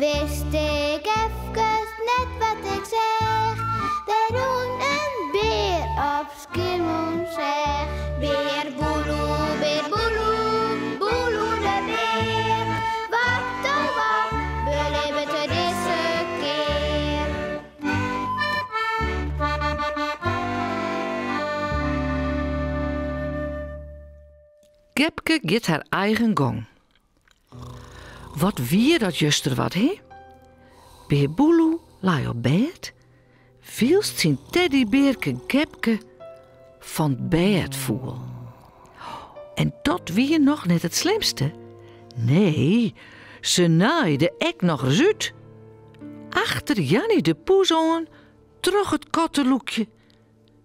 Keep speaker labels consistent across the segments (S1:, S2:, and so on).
S1: Wist ik efkes net wat ik seach. Der rûn in bear op Skiermûntseach. Bear Boeloe, bear Boeloe, Boeloe de bear. Wat oh wat belibbet er dizze kear?
S2: Gepke giet har eigen gong. Wat wie dat juster wat, hè? Bear Boeloe lei op bêd, wylst syn teddybearke Gepke fan 't bêd foel. En dat wie noch net it slimste. Nee, se naaide ek nochris út. Achter Janny de poes oan troch it kattelûkje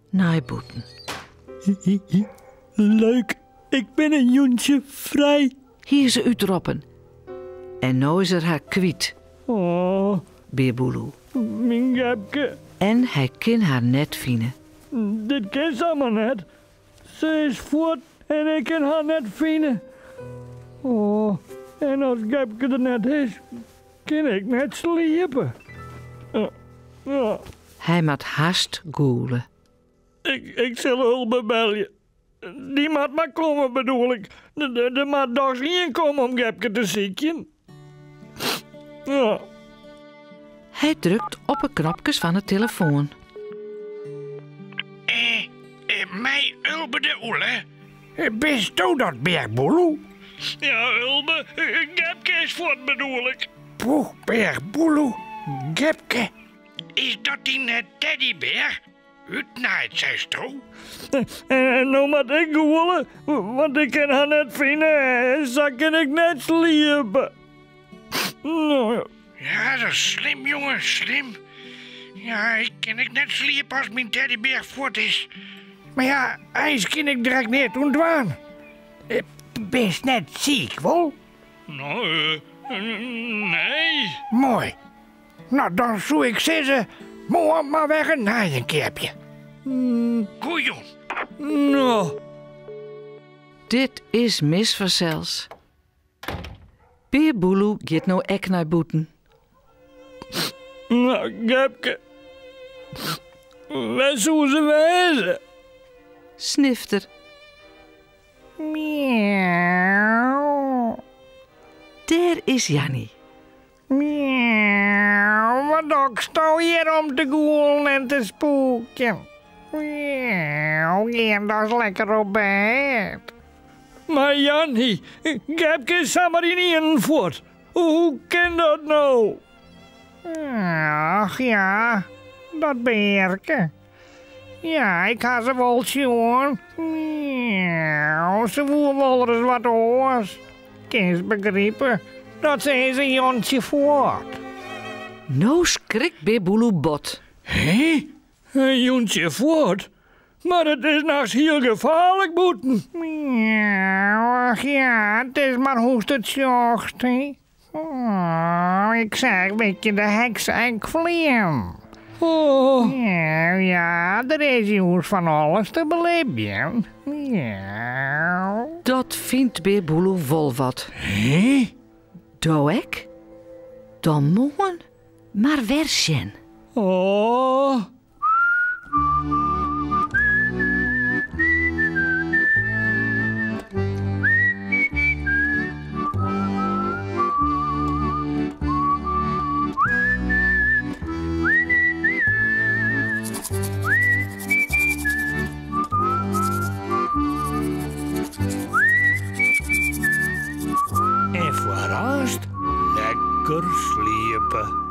S2: nei bûten.
S3: Leuk, ik bin in jûntsje frij.
S2: Hie se útroppen. En no is er har kwyt.
S3: Oh.
S2: Bear Boeloe.
S3: Myn Gepke.
S2: En hy kin har net fine.
S3: Dit kin samar net. Se is fuort en ik kin har net fine. Oh, en as Gepke der net is, kin ik net sliepe.
S2: Hy moat hast gûle.
S3: Ik sil Ulbe belje. Dy moat mar komme, bedoel ik. Der moat dochs ien komme om Gepke te sykjen. Ja.
S2: Hy drukt op 'e knopkes fan 'e telefoan.
S4: Mei Ulbe de Oele. Bisto dat, Bear Boeloe?
S3: Ja, Ulbe, Gepke is fuort, bedoel ik.
S4: Poeh, Bear Boeloe, Gepke. Is dat dyn teddybear? Útnaaid, seisto?
S3: En no moat ik gûle, want ik kin har net fine en sa kin ik net sliepe. No ja.
S4: Ja, dat is slim, jonge, slim. Ja, ik kin ek net sliepe as myn teddybear fuort is. Mar ja, eins kin ik der ek neat oan dwaan. Bist net siik, wol?
S3: No, nee.
S4: Moai. No, dan soe ik sizze, moarn mar wer in nijen keapje. Goejûn.
S3: No.
S2: Dit is mis fansels. Bear Boeloe giet no ek nei bûten.
S3: No, Gepke. Wêr soe se wêze?
S2: Snift er.
S4: Miauw.
S2: Dêr is Janny.
S4: Miauw, wat dochsto hjir om te gûlen en te spûkjen? Miauw, gean dochs lekker op bêd.
S3: Mar Janny, Gepke is samar ynienen fuort. Hoe kin dat no?
S4: Ach ja, dat bearke. Ja, ik ha se wol sjoen. Miauw, se woe wolris wat oars. Kinst begripe dat se is in jontsje fuort.
S2: No skrikt Bear Boeloe bot.
S3: Hé? In jûntsje fuort? Mar it is nachts hiel gefaarlik bûten.
S4: Miauw, ach ja, it is mar hoe'tst it sjochst, hé. Oh, ik seach Wikje de heks ek fleanen.
S3: Oh.
S4: Ja, ja, der is jûns fan alles te belibjen. Miauw.
S2: Dat fynt Bear Boeloe wol wat.
S4: Hé?
S2: Do ek? Dan moarn mar wer sjen.
S3: Oh.
S4: En foarearst lekker sliepe.